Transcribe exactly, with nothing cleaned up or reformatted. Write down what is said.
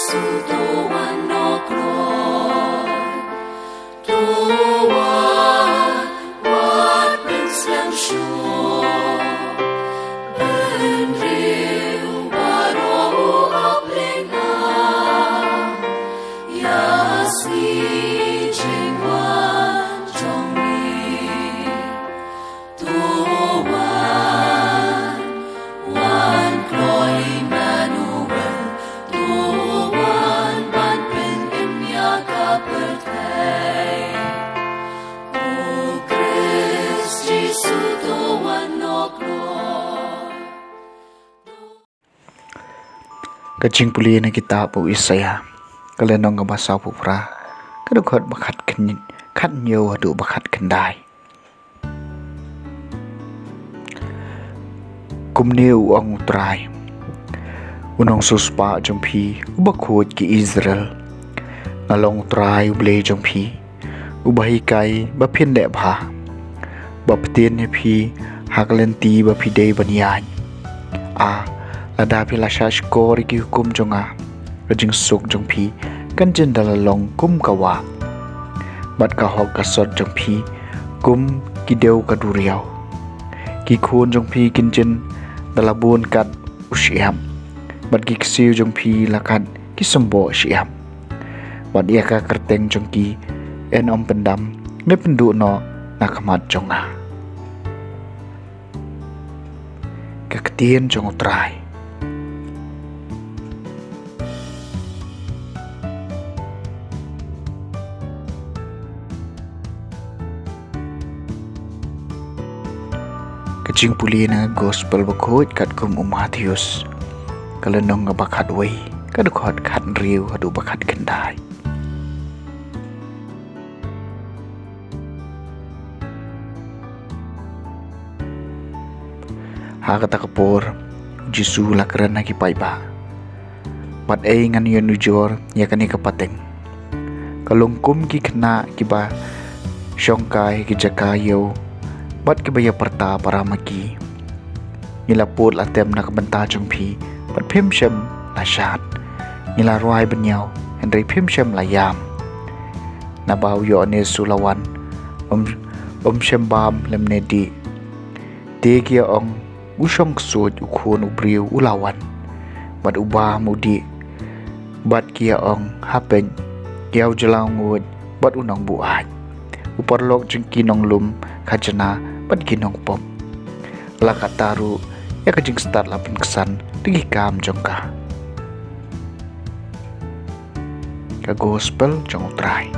Jisu, to wan noh kloi. To wan, wat pynslem shuh. Bynriew baroh u ap lyngngoh ïa ka sngi jingwan jong ngi. To wan, wan kloi Immanuel, to wan ban pynim ïa ka pyrthei. O Khrist Jisu, to wan noh kloi. Ka jingpule na kitab u Isaïah, ka lynnong kaba sawphew phra, ka dkhot ba khat khyn-, khathynñiew haduh ba khatkhyndai. Kumne u ong U Trai, u nongsiewspah jong phi, uba khuid ki Israel. Nga long U Trai U Blei jong phi, uba hikai ba phin leh bha, ba bteng ïa phi ha ka lynti ba phi dei ban ïaid. A, lada phi la shahshkor ïa ki hukum jong nga, ka jingsuk jong phi kan jin da la long kum ka wah, bad ka hok ka sot jong phi kum ki dew ka duriaw. Ki khun jong phi kin jin da la bun kat u shyiap, bad ki ksiew jong phi la kat ki symboh shyiap. Bad ïa ka kyrteng jong ki, yn ym pyndam ne pynduh noh na khmat jong nga. Ka ktien jong U Trai. Ka jingpule na ka Gospel bakhuid katkum u Mathaios, ka lynnong kaba khatwei, ka dkhot khathynriew haduh ba khatkhyndai. Ha kata ka por, U Jisu u la kren ha ki paidbah: Bad ei ngan ïanujor ïa kane ka pateng? Ka long kum ki khynnah kiba shongkai ha ki jaka ïew, bad kiba ïa pyrta para ma ki. Ngi la pud la tem na ka bynta jong phi, bad phim shym la shad. Ngi la rwai bynñiaw, hynrei phim shym la ïam. Naba u Ïoannis u la wan, ym, ym shym bam lymne dih. Te ki ïa ong, u shongksuid u Khun u briew u la wan. Bad u bam u dih. Bad ki ïa ong, ha peit, ïa u jylla nguid, bad u nongbuaid, u paralok jong ki nonglum khajna, bad ki nongpop. La katta ruh, ïa ka jingstad la pynksan da ki kam jong ka. Ka Gospel jong U Trai.